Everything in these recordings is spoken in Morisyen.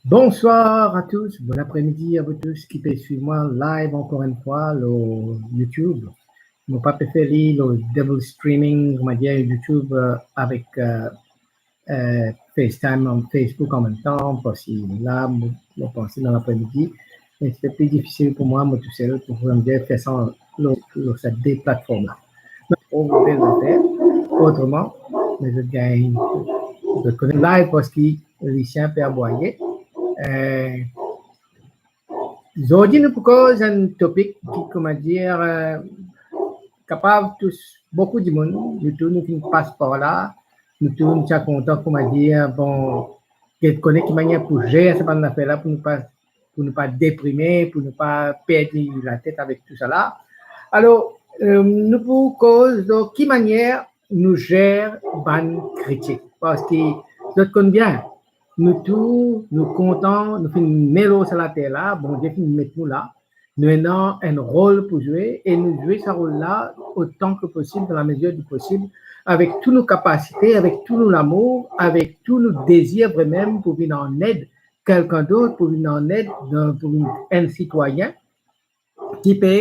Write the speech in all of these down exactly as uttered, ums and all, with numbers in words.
Bonsoir à tous, bon après-midi à vous tous ki pe swiv mwa live ankor enn fwa lor YouTube. Mo pa pe fer li lor double streaming, kouma dir, YouTube, euh, avek, euh, euh, FaceTime, an, Facebook an mem tan, parski la, mo, mo panse dan lapre-midi, me se pli difisil pou mwa, mo tousel, pou, kouma dir, fer sa lor, lor sa de platform la. Mo pe fer otrement, me zot gagn, zot kone live parski Lucien pe aboye. Euh, Zordi nou pou koz enn topik ki, kouma dir, euh, kapav tous boukou dimoun. Nou tou nou finn pas par la, nou tou nou ti a kontan, kouma dir, bon, get kone ki manier pou zer sa bann zafer la, pou nou pa, pou nou pa deprime, pou nou pa perdi latet avek tou sa la. Alor, euh, nou pou koz lor ki manier nou zer bann kritik. Parski zot konn bien, nou tou, nou kontan, nou finn ne lor sa later la, Bondie finn met nou la, nou ena enn rol pou zwe e nou zwe sa rol la otan ki posib, dan lamezir di posib, avek tou nou kapasite, avek tou nou lamour, avek tou nou dezir vremem pou vinn an ed kelkenn dot, pou vinn an ed, dan, pou vinn enn sitwayin ki pe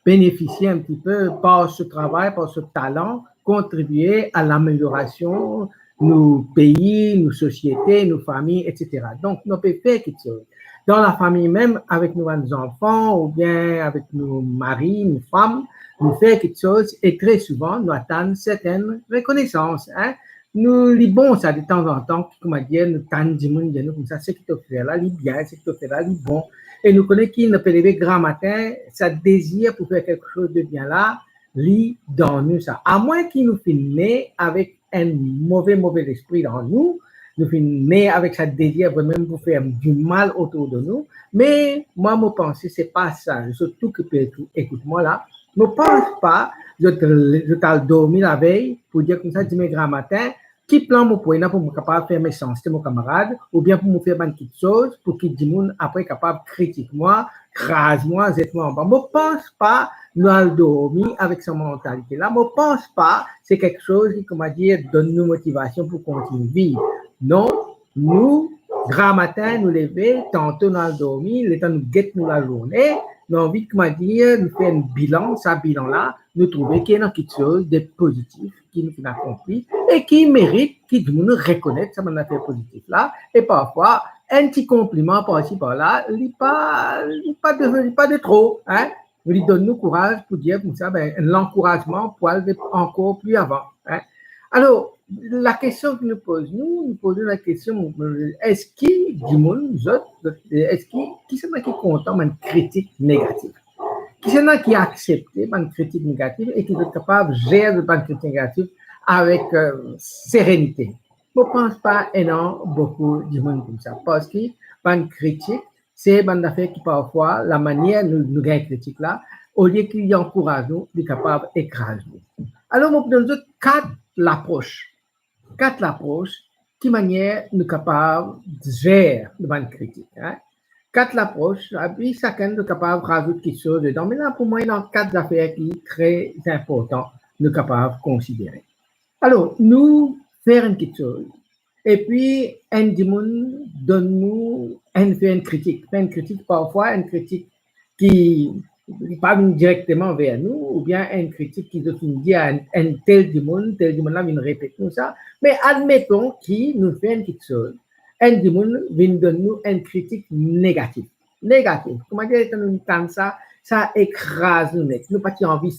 benefisie enn tipe par so travay, par so talan, kontribie a lameliorasion nou pei, nou sosiete, nou fami, etsetera. Donk, nou pe fer kiksoz. Dan lafami mem, avek nou bann zanfan oubien avek nou mari, nou fam, nou fer kiksoz e tre souvan, nou atann sertenn rekonesans, hein. Nou, li bon sa, detanzantan, kouma dir, nou tann dimoun dir nou koumsa, seki to fer la, li bien, seki to fer la, li bon. E nou kone ki nou pe leve gramatin, sa dezir pou fer kiksoz de bien la, li dan nou sa. Amwin ki nou finn ne avek enn move, move lespri dan nou, nou finn ne avek sa dezir vremem pou fer dimal otour de nou, me mwa, mo panse se pa sa. Zot tou ki pe ekout mwa la, mo pans pa zot, zot al dormi lavey pou dir koumsa, dime gramatin, ki plan mo pou ena pou mo kapav fer mesanste mo kamarad, oubien pou mo fer bann kiksoz pou ki dimoun apre kapav kritik mwa, kraz mwa, zet mwa anba. Mo pans pa nou al dormi avek sa mantalite la. Mo pans pa se kiksoz ki, kouma dir, donn nou motivasion pou kontign viv. Non, nou, gramatin, nou leve, tanto nou al dormi, letan nou get nou lazourne, nou anvi, kouma dir, nou fer enn bilan, sa bilan la, nou trouve ki ena kiksoz de pozitif ki nou finn akonpli e ki merit ki dimoun rekonet sa bann zafer pozitif la, e parfwa enn ti konpliman par isi par la, li pa, li pa de, li pa de tro, hein? Li donn nou kouraz pou dir koumsa, ben, lankourazman pou al ankor pli avan, hein? Alor, lakestion ki nou poz nou, nou poz nou lakestion, eski dimoun, zot, zot, eski, kisannla ki kontan bann kritik negatif? Kisannla ki aksepte bann kritik negatif e ki zot kapav zer zot bann kritik negatif avek, euh, serenite? Mo pans pa ena boukou dimoun koumsa, parski bann kritik, se bann zafer ki parfwa, lamanier nou, nou gagn kritik la, olie ki li ankouraz nou, li kapav ekraz nou. Alor, mo pou donn zot kat lapros. Kat lapros, ki manier nou kapav zer nou bann kritik, hein? Kat lapros, epi sakenn nou kapav razout kiksoz dedan. Me la, pou mwa, ena kat zafer ki tre inportan nou kapav konsidere. Alor, nou fer enn kiksoz, epi enn dimoun donn nou enn, fer enn kritik. Fer enn kritik, parfwa enn kritik ki li pa vinn direkteman ver nou, oubien enn kritik ki zot finn dir a enn, enn tel dimoun, tel dimoun la vinn repet nou sa. Me admeton ki nou fer enn kiksoz, enn dimoun vinn donn nou enn kritik negatif. Negatif. Kouma dir, letan nou tann sa, sa ekraz nou net. Nou pa ti anvi,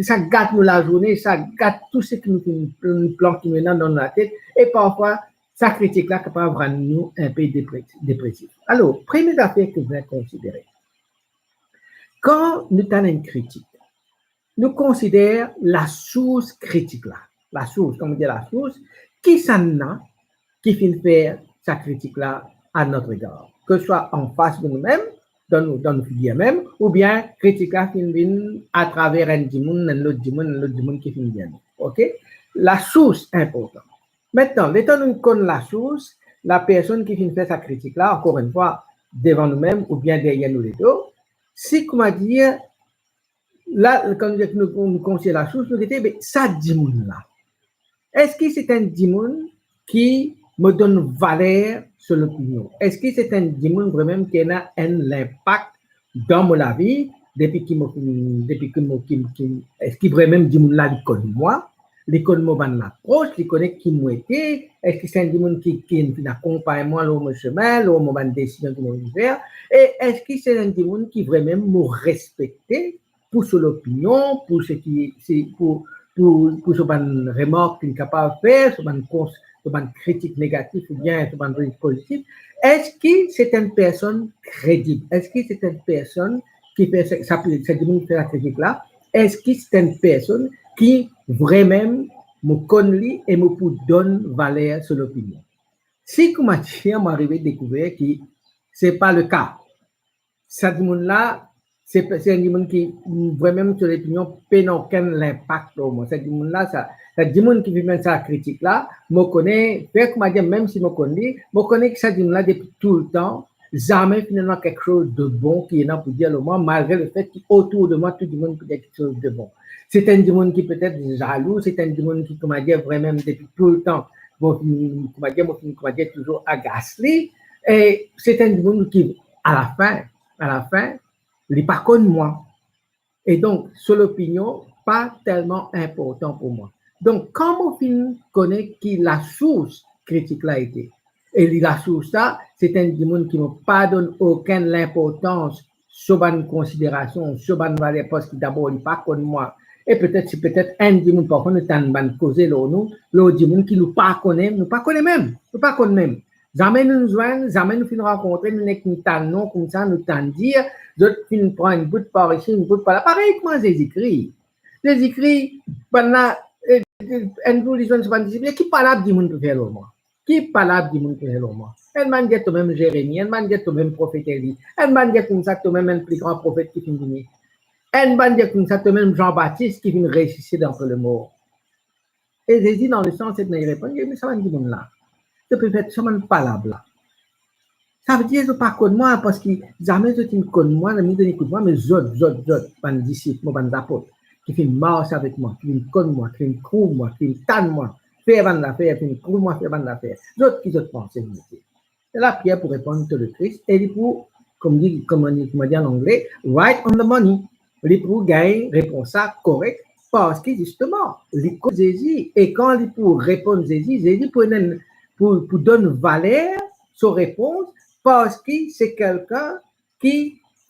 sa gat nou lazourne, sa gat tou seki nou finn, plan ki nou ena dan nou latet, e parfwa, sa kritik la kapav rann nou inpe depre-, depresif. Alor, premie zafer ki nou bizin konsidere, kan nou tann enn kritik, nou konsider lasours kritik la. Lasours, kan mo dir lasours, kisannla ki finn fer sa kritik la à notre égard, ke swa anfas de noumem, dan nou, dan nou figir mem, oubien kritik la finn vinn atraver enn dimoun, enn lot dimoun, enn lot dimoun ki finn dir nou. Ok? Lasours inportan. Aster, letan nou konn lasours, lapersonn ki finn fer sa kritik la, ankor enn fwa, devan noumem oubien deryer nou ledo, si, kouma dir, la, kan nou, nou, nou konsider lasours, nou gete, be, sa dimoun la, eski se enn dimoun ki mo donn valer so lopinion? Eski se enn dimoun vremem ki ena enn linpak dan mo lavi, depi ki mo, depi ki mo, ki, ki, eski vremem dimoun la li konn mwa, li konn mo bann lapros, li kone ki mo ete, eski se enn dimoun ki, ki finn akonpagn mwa lor mo semin, lor mo bann desizion ki mo finn fer, e eski se enn dimoun ki vremem mo respekte, pou so lopinion, pou seki, se, pou, pou, pou so bann remark ki li kapav fer, so bann kons-, so bann kritik negatif oubien so bann kritik pozitif, eski se enn personn kredib? Eski se enn personn ki fer sa, sa, sa dimoun ki fer lakritik la, eski se enn personn ki vremem mo konn li e mo pou donn valer so lopinion? Si kouma tir mo arive dekouver ki se pa leka, sa dimoun la, se, se enn dimoun ki, vremem, so lopinion pena okenn linpak lor mwa. Sa dimoun la, sa, sa dimoun ki finn fer sa kritik la, mo kone, fer kouma dir, mem si mo konn li, mo kone ki sa dimoun la depi toultan, zame finn ena kiksoz de bon ki ena pou dir lor mwa, malgre lefet ki otour de mwa, tou dimoun pou dir kiksoz de bon. Se enn dimoun ki petet zalou, se enn dimoun ki, kouma dir, vremem depi toultan, mo finn, kouma dir, mo finn, kouma dir, touzour agas li, e se enn dimoun ki, alafin, alafin, li pa konn mwa. E donk, so lopinion pa telman inportan pou mwa. Donk, kan mo finn kone ki lasours kritik la ete, e li lasours la, se enn dimoun ki mo pa donn okenn linportans so bann konsiderasion, so bann valer, parski dabor li pa konn mwa. E petet, se petet enn dimoun, parfwa nou tann bann koze lor nou, lor dimoun ki nou pa kone, nou pa kone mem, nou pa konn mem. Zame nou zwenn, zame nou finn rankontre, nou nek nou tann non koumsa, nou tann dir, zot finn pran enn bout par isi, enn bout par la. Parey kouma Zezi Kri. Zezi Kri, bannla, eh, enn zour li zwenn so bann disip, ki palab dimoun pou fer lor mwa? Ki palab dimoun pou fer lor mwa? Enn bann dir tomem Zeremi, enn bann dir tomem profet Eli, enn bann dir koumsa tomem enn pli gran profet ki finn vini. Enn bann dir koumsa tomem Zan Batis ki finn resisite dapre lemor. E Zezi, dan lesans, li reponn, li dir, "Me sa bann dimoun la, zot pe fer sa bann palab la. Savedir zot pa konn mwa, parski zame zot inn konn mwa, zame zot inn ekout mwa, me zot, zot, zot, bann disip mo, bann apot, ki finn mars avek mwa, ki finn konn mwa, ki finn trouv mwa, ki finn tann mwa fer bann zafer, ki finn trouv mwa fer bann zafer. Zot ki zot panse, zot ete." E la Pier pou reponn to Lekris, e li pou, kouma dir, kouma dir, kouma dir an angle, right on the money. Li pou gagn repons la korek, parski zisteman, li konn Zezi, e kan li pou reponn Zezi, Zezi pou ena, pou, pou donn valer so repons, parski se kelkenn ki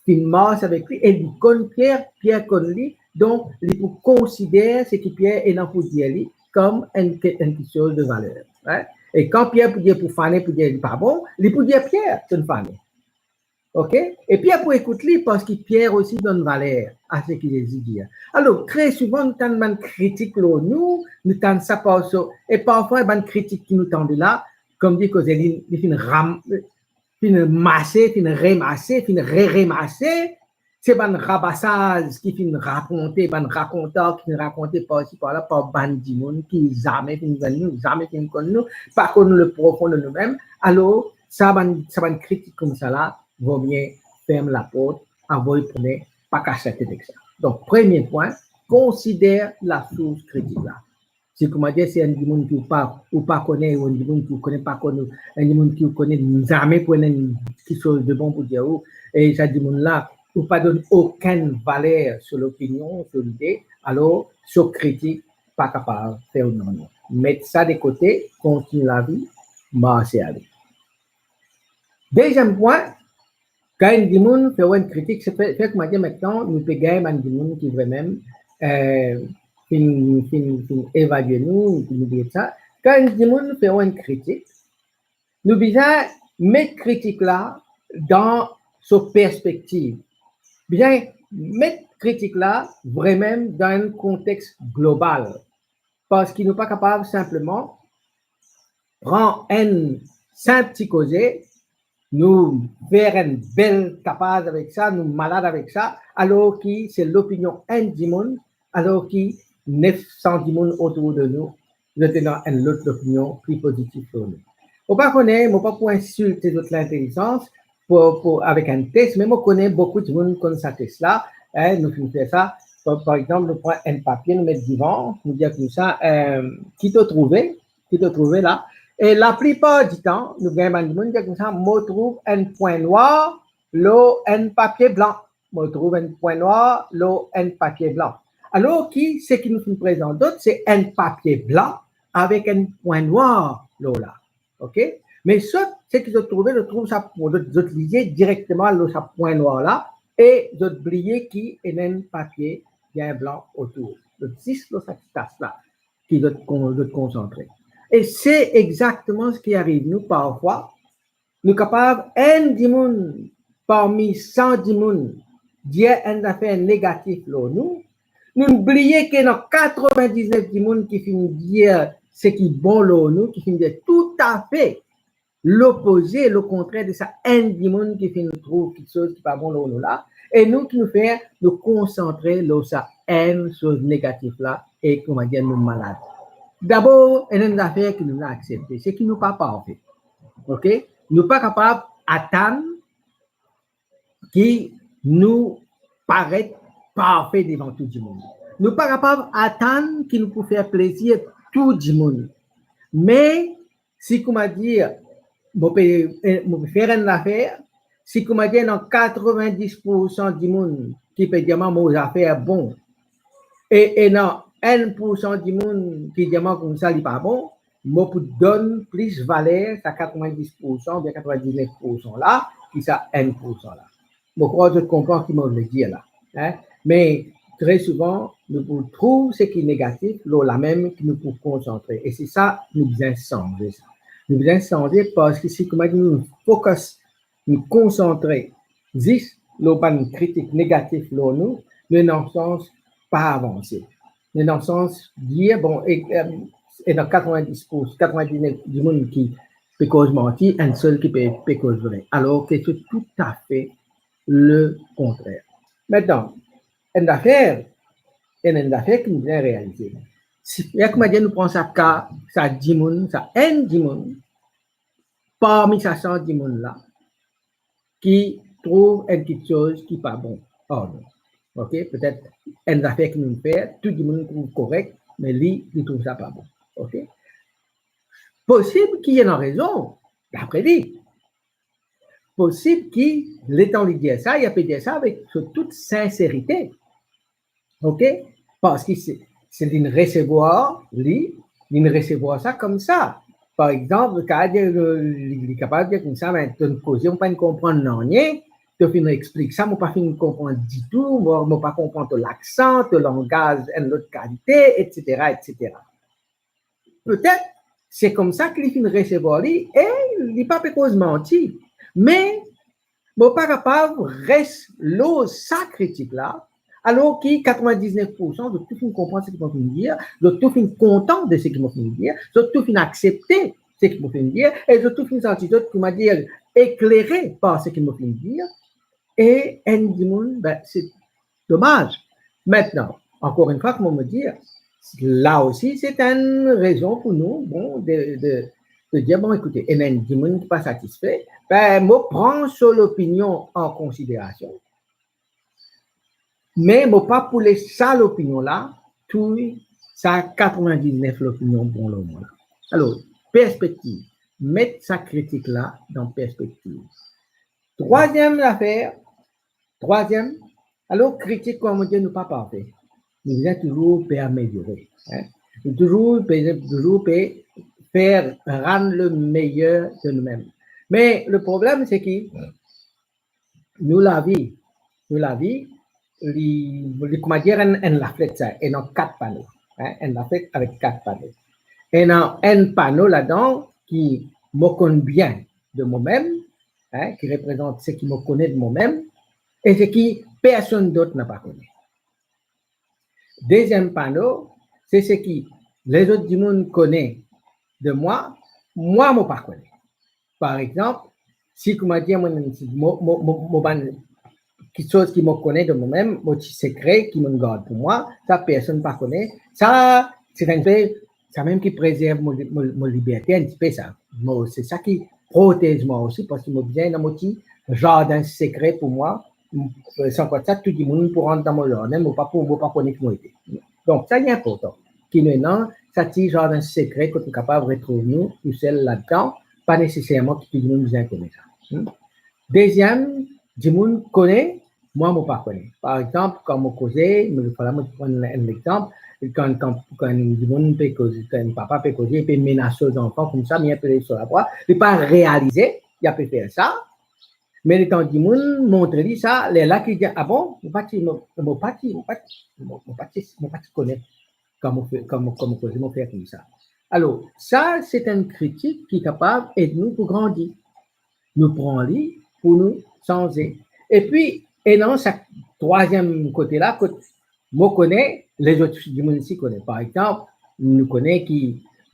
finn mars avek li, e li konn Pier, Pier konn li, donk li pou konsider seki Pier ena pou dir li kom enn, enn kiksoz de valer, right? E kan Pier pou dir pou fane, pou dir li pa bon, li pou dir Pier, to'nn fane. Ok? E Pier pou ekout li, parski Pier osi donn valer a seki Zezi dir. Alor, tre souvan, nou tann bann kritik lor nou, nou tann sa par so, e parfwa bann kritik ki nou tande la, kouma dir koze li, li finn ram-, finn mase, finn remase, finn re-remase, se bann rabasaz ki finn rakonte, bann rakontar ki finn rakonte parsi parla par bann dimoun ki zame finn zwenn nou, zame finn konn nou, pa konn leprofon de noumem. Alor, sa bann, sa bann kritik koumsa la, vomie ferm laport, avoy pwin, pa kas latet ek sa. Donk, premie pwin, konsider lasours kritik la. Si kouma dir, si enn dimoun ki ou pa, ou pa kone, ou enn dimoun ki ou kone pa konn ou, enn dimoun ki ou kone zame pou ena enn kiksoz de bon pou dir ou, e sa dimoun la, ou pa donn okenn valer so lopinion, so lide, alor so kritik pa kapav fer ou nanye. Met sa de kote, kontign lavi, marse ale. Deziem pwin, kan enn dimoun fer ou enn kritik, se fer, fer kouma dir, aster nou pe gagn bann dimoun ki vremem, eh, finn, finn, finn evalie nou, finn oublie sa. Kan enn dimoun fer ou enn kritik, nou bizin met kritik la dan so perspektiv. Bizin met kritik la vremem dan enn kontex global. Parski nou pa kapav sinpleman pran enn sinp ti koze, nou fer enn bel tapaz avek sa, nou malad avek sa, alor ki se lopinion enn dimoun, alor ki nef san dimoun otour de nou, zot ena enn lot lopinion pli pozitif lor nou. Mo pa kone, mo pa pou insilte zot lintelizans pou, pou, avek enn tes, me mo kone boukou dimoun konn sa tes la, eh, nou finn fer sa. Par, par exanp, nou pran enn papie, nou met divan, nou dir koumsa, eh, ki to trouve, ki to trouve la, E laplipar ditan, nou gagn bann dimoun dir koumsa, mo trouv enn pwin nwar lor enn papie blan. Mo trouv enn pwin nwar lor enn papie blan. Alor ki seki nou finn prezant zot, se enn papie blan avek enn pwin nwar lor la. Ok? Me zot, seki zot trouve, zot trouv sa, zot, zot lizie direkteman lor sa pwin nwar la, e zot bliye ki ena enn papie bien blan otour. Zot zis lor sa ti tas la ki zot kon-, zot konsantre. E se exakteman seki ariv nou parfwa. Nou kapav enn dimoun parmi san dimoun dir enn zafer negatif lor nou, nou bliye ki ena katrevin-diz-nef dimoun ki finn dir seki bon lor nou, ki finn dir toutafe lopoze, lokontrer de sa enn dimoun ki finn trouv kiksoz ki pa bon lor nou la. E nou ki nou fer, nou konsantre lor sa enn soz negatif la e koumadir nou malad. Dabor, ena enn zafer ki nou aksepte, seki nou pa parfe. Ok? Nou pa kapav atann ki nou paret parfe devan tou dimoun. Nou pa kapav atann ki nou pou fer plezir tou dimoun. Me si koumadir, mo pe, eh, mo pe fer enn zafer, si koumadir ena katrevin-dis poursan dimoun ki pe dir mwa mo zafer bon, e ena enn poursan dimoun ki dir mwa koumsa li pa bon, mo pou donn plis valer sa katrevin-dis poursan oubien katrevin-diz-nef poursan la ki sa enn poursan la. Mo krwar zot konpran ki mo vle dir la, hein? Me tre souvan, nou pou trouv seki negatif lor lamem ki nou pou konsantre. E se sa, nou bizin sanze sa. Nou bizin sanze parski si koumadir nou focus, nou konsantre zis lor bann kritik negatif lor nou, nou ena sans pa avanse. Nou ena sans dir, bon, e, em, ena katrevin-dis pour, katrevin-diz-nef dimoun ki pe koz manti, enn sel ki pe, pe koz vre. Alor ki se toutafe lekontrer. Aster, enn zafer, enn, enn zafer ki nou bizin realize. Si, e koumadir nou pran sa ka, sa dimoun, sa enn dimoun, parmi sa san dimoun la, ki trouv enn kiksoz ki pa bon. Or non. Ok? Petet enn zafer ki nou fer, tou dimoun trouv korek, me li, li trouv sa pa bon. Ok? Posib ki li ena rezon, dapre li. Posib ki, letan li dir sa, li pe dir sa avek so tou sinserite. Ok? Parski se, se li'nn resevwar, li, li'nn resevwar sa koumsa. Par exanp, li kapav dir, li, li kapav dir koumsa, "Me to koze, mo pa'nn konpran nanye, to finn explik sa, mo pa finn konpran ditou, mo, mo pa konpran to laksan, to langaz enn lot kalite, etsetera, etsetera." Petet, se koumsa ki li finn resevwar li, e li pa pe koz manti. Me, mo pa kapav res lor sa kritik la, alor ki katrevin-diz-nef poursan zot tou finn konpran seki mo finn dir, zot tou finn kontan de seki mo finn dir, zot tou finn aksepte seki mo finn dir, e zot tou finn santi zot, koumadir, eklere par seki mo finn dir, e enn dimoun, be, se domaz. Aster, ankor enn fwa, kouma mo dir, la osi, se enn rezon pou nou, bon, de, de, de dir, bon, ekoute, ena enn dimoun ki pa satisfe, be, mo pran so lopinion an konsiderasion, me mo pa pou les sa lopinion la touy sa katrevin-diz-nef lopinion bon lor mwa la. Alor, perspektiv, met sa kritik la dan perspektiv. Trwaziem zafer, trwaziem, alor kritik, kouma mo dir, nou pa parfe. Nou bizin touzour pe ameliore, hein. Nou touzour pe, touzour pe fer rann le meyer de noumem. Me le problem, se ki nou lavi, nou lavi, li, li koumadir enn, enn laflet sa, ena kat pano, hein, enn laflet avek kat pano. Ena enn pano ladan ki mo konn bien de momem, hein, ki reprezant seki mo kone de momem, e seki personn dot napa kone. Deziem pano, se seki lezot dimoun kone de mwa, mwa mo pa kone. Par exanp, si koumadir mo, mo, mo, mo, mo bann kiksoz ki mo kone de momem, mo ti sekre ki mo'nn gard pou mwa, sa personn pa kone, sa, se enn pe, sa mem ki prezerv mo, mo, mo liberte enn tipe sa. Mo, se sa ki protez mwa osi, parski mo bizin ena mo ti zardin sekre pou mwa, m-, san krwar sa, tou dimoun pou rant dan mo zardin, mo pa pou, mo pa kone ki mo ete. Donk, sa li inportan. ki nou ena sa ti zardin sekre kot nou kapav retrouv nou tousel ladan, pa neseserman ki tou dimoun bizin kone sa. Hmm? Deziem, dimoun kone mwa, mo pa kone. Par exanp, kan mo koze, mo, fala mo pran enn exanp, kan, kan, kan dimoun pe koze, kan papa pe koze, pe menas so zanfan koumsa, bien pe so lavwa, li pa realize li pe fer sa, me letan dimoun montre li sa, lerla ki dir, "Ah bon, mo pa ti, mo, mo pa ti, mo pa ti, mo, mo pa ti, mo pa ti kone kan mo fer, kan mo, kan mo koze, mo fer koumsa." Alor, sa, se enn kritik ki kapav ed nou pou grandi. Nou pran li pou nou sanze. Epi, ena sa trwaziem kote la, kot mo kone, lezot dimoun osi kone. Par exanp, nou kone ki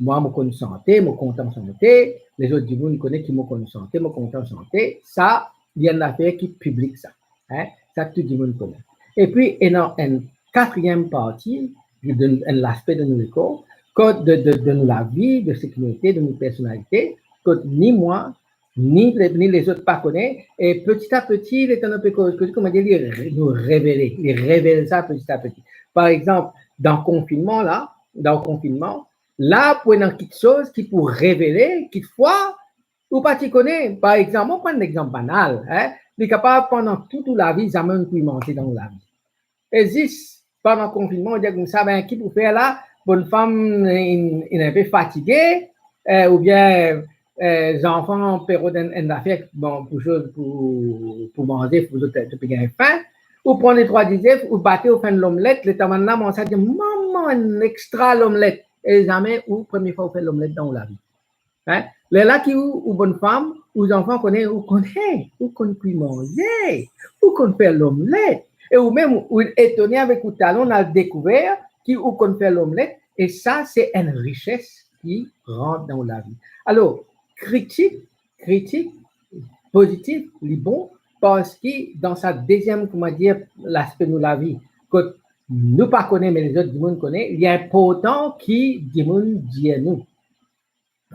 mwa, mo konn sante, mo kontan sante, lezot dimoun kone ki mo konn sante, mo kontan sante. Sa, li enn zafer ki piblik sa. Hein? Sa tou dimoun kone. Epi, ena enn katriem parti, enn laspe de nou lekor, kot de, de, de nou lavi, de seki nou ete, de nou personalite, kot ni mwa, ni le, ni lezot pa kone, e peti a peti, letan nou pe koz, koz, kouma dir, li re-, nou revele, li revel sa peti a peti. Par exanp, dan konfinnman la, dan konfinnman, la pou ena kiksoz ki pou revele, kikfwa, ou pa ti kone. Par exanp, mo pran enn exanp banal, hein, li kapav pandan tou ou lavi, zame ou kwi manze dan ou lavi. E zis pandan konfinnman, ou dir koumsa, "Be, ki pou fer la? Bonnfam inn, inn enpe fatige, eh, oubien, eh, zanfan pe rod enn, enn zafer, bon, pou zot, pou, pou manze, pou zot, zot pe gagn fin." Ou pran de trwa dizef, ou bate, ou fer enn lomlet, letan bann la manz sa, dir, "Mama, enn extra lomlet." E zame ou, premie fwa ou fer lomlet dan ou lavi. Hein? Lerla ki ou, ou bonnfam, ou zanfan kone, ou kone, ou konn kwi manze, ou konn fer lomlet. E ou mem, ou etone avek ou talan, ou al dekouver ki ou konn fer lomlet, e sa, se enn rises ki rant dan ou lavi. Alor, kritik, kritik pozitif, li bon, parski dan sa deziem, kouma dir, laspe nou lavi, kot nou pa kone, me lezot dimoun kone, li inportan ki dimoun dir nou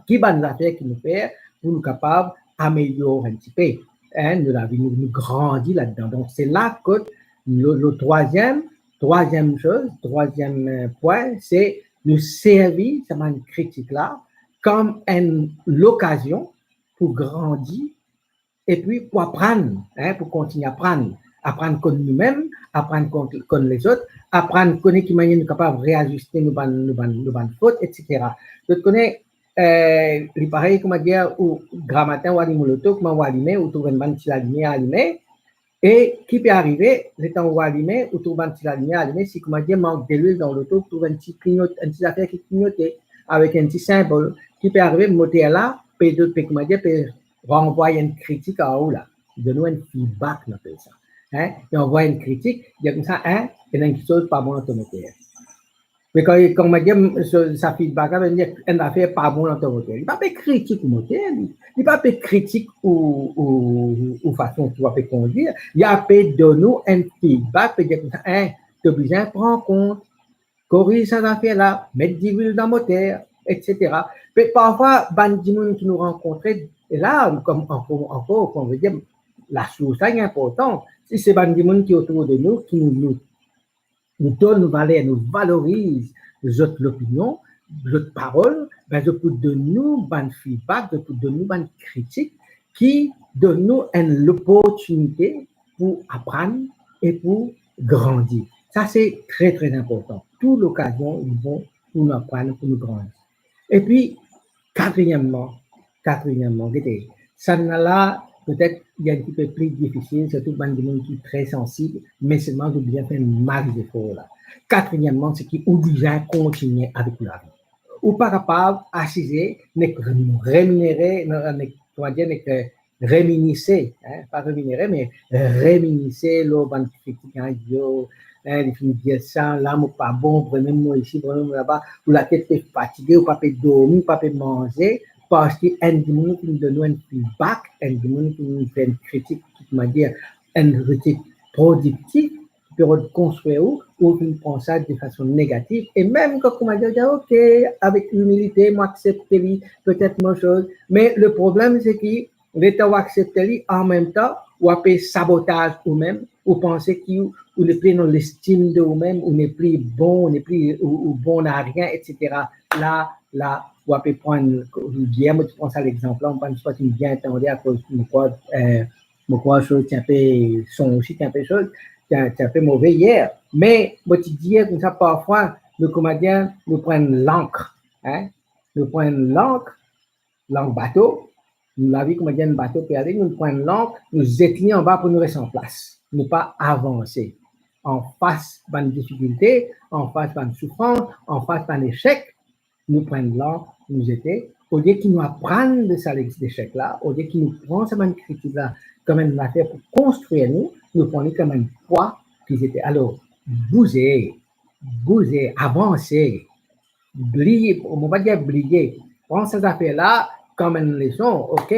ki bann zafer ki nou fer pou nou kapav amelyor enn tipe, hein, nou lavi, nou, nou grandi ladan. Donk, se la kot le, le trwaziem, trwaziem soz, trwaziem, eh, pwin, se nou servi sa bann kritik la kom enn lokazion pou grandi epi pou aprann, hein, pou kontigne aprann, aprann konn noumem, aprann konn, konn lezot, aprann kone ki manier nou kapav reaziste nou bann, nou bann, nou bann fot, et cetera. Zot kone, eh, li parey, kouma dir, ou gramatin ou alim ou loto, kouma ou alime, ou trouv enn bann ti lalimier alime, e ki pe arive, letan ou alime, ou trouv bann ti lalimier alime, si, kouma dir, mank delwil dan ou loto, ou trouv enn ti klignot, enn ti zafer ki klignote, avek enn ti sinbol, ki pe arive, moter la pe, pe, kouma dir, pe ranvway enn kritik ar ou la, donn ou enn feedback, nou apel sa. Hein? Li anvway enn kritik, dir koumsa, hein, ena enn kiksoz pa bon dan to moter. Me kan, kan mo dir sa, sa feedback la, vedir enn zafer pa bon dan to moter. Li pa pe kritik ou moter, li, li pa pe kritik ou, ou, ou fason ki ou pe kondir, li pe donn ou enn feedback, pe dir koumsa, hein, to bizin pran kont, koriz sa zafer la, met dilwil dan moter, et cetera. Me parfwa, bann dimoun ki nou rankontre, e la, kom ankor, ankor, kouma dir, lasours la inportan. Si se bann dimoun ki otour de nou, ki nou, nou, nou donn valer, nou valoriz zot lopinion, zot parol, be zot pou donn nou bann feedback, zot pou donn nou bann kritik ki donn nou enn loportinite pou aprann e pou grandi. Sa, se tre, tre inportan. Tou lokazion, li bon pou nou aprann, pou nou grandi. Epi, katriyemman, katriyemman, gete, sannla, petet, li enn tipe pli difisil, sirtou bann dimoun ki tre sansib, me selman zot bizin fer enn mari zefor la. Katriyemman, se ki ou bizin kontigne avek ou lavi. Ou pa kapav asize, nek reminere, nek, kouma dir, nek, eh, reminise, hein, pa reminere, me reminise lor bann kritik, hein, yo, hein, li finn dir sa, la mo pa bon, vremem mo isi, vremem mo laba, ou latet pe fatige, ou pa pe dormi, ou pa pe manze, parski enn dimoun finn donn ou enn feedback, enn dimoun finn fer enn kritik, kouma dir, enn kritik prodiktif, ki pe rod konstrir ou, ou finn pran sa de fason negatif, e mem kan, kouma dir, ou dir, "Ok, avek imilite, mo aksepte li, petet mo soz." Me le problem, se ki letan ou aksepte li, anmemtan, ou pe sabotaz oumem, ou panse ki ou, ou nepli ena lestim de oumem, ou nepli bon, ou nepli, ou, ou bon a rien, et cetera. La, la, ou ape pran, yer mo ti pran sa lexanp la, mo pa ti bien tande akoz mo krwar, eh, mo krwar so ti inpe, son osi ti inpe so, ti, ti inpe move yer. Me mo ti dir koumsa, parfwa nou koumadir, nou pran lank, hein? Nou pran lank, lank bato, nou lavi koumadir enn bato pe ale, nou pran lank, nou zet li anba pou nou res an plas. Nou pa avanse. Anfas bann difikilte, anfas bann soufrans, anfas bann esek, nou pran lank, nou zete. Olie ki nou aprann de sa lex-, lesek la, olie ki nou pran sa bann kritik la kouma enn zafer pou konstrir nou, nou pran li kouma enn pwa ki zete. Alor, bouze, bouze, avanse, bliye, mo pa dir bliye, pran sa zafer la kouma enn leson, ok,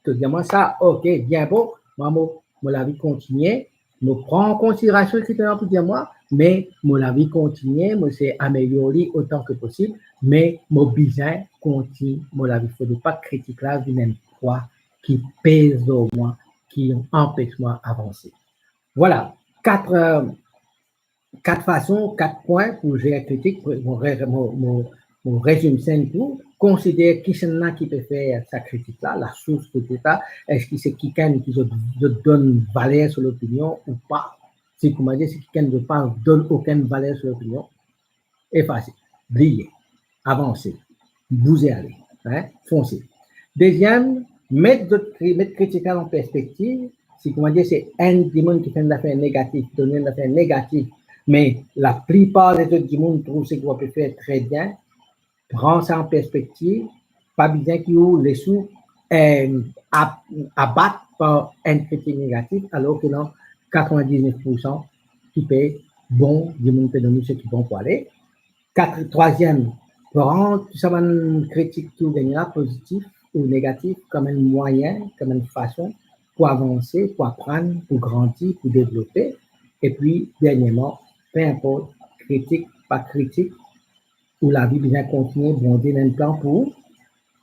to dir mwa sa, ok, bien bon, mwa mo, mo lavi kontigne, mo pran an konsiderasion seki to ena pou dir mwa, me mo lavi kontigne, mo seye amelior li otan ki posib, me mo bizin kontign mo lavi. Fode pa kritik la vinn enn pwa ki pez lor mwa, ki anpes mwa avanse. Vwala, kat, eh, kat fason, kat pwin pou zer kritik. Mo re-, mo, mo, mo rezim sa enn kou. Konsider kisannla ki pe fer sa kritik la, lasours kritik la. Eski se kikenn ki zot, zot donn valer so lopinion ou pa? Si koumadir, se kikenn zot pa donn okenn valer so lopinion, efase, bliye, avanse, bouze ale, hein, fonse. Deziem, met zot kri-, met kritik la an perspektiv. Si koumadir se enn dimoun ki fer enn zafer negatif, donn enn zafer negatif, me laplipar lezot dimoun trouv seki ou pe fer tre bien, pran sa an perspektiv, pa bizin ki ou les ou, eh, ab-, abat par enn kritik negatif, alor ki ena katrevin-diznef poursan ki pe bon, dimoun pe donn ou seki bon pou ale. Kat-, trwaziem, pran tou sa bann kritik ki ou gagn la, pozitif ou negatif, kouma enn mwayin, kouma enn fason pou avanse, pou aprann, pou grandi, pou devlope. Epi, dernieman, pe inport kritik, pa kritik, ou lavi bizin kontigne, Bondie ena enn plan pou ou.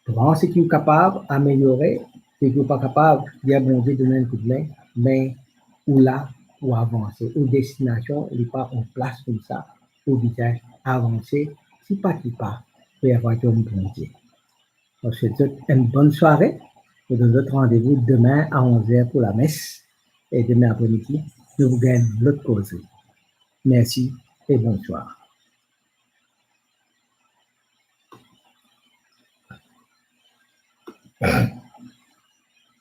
Pran seki ou kapav, ameliore, seki ou pa kapav, dir Bondie donn enn koudme, me ou la, ou avanse. Ou destinasion, li pa an plas koumsa, ou bizin avanse, tipa tipa, ver rwayom Bondie. Mo swet zot enn bonn sware. Mo donn zot randevou demin a onz er pou lames. E demin apremidi, nou pou gagn lot kozri. Mersi e bonswar.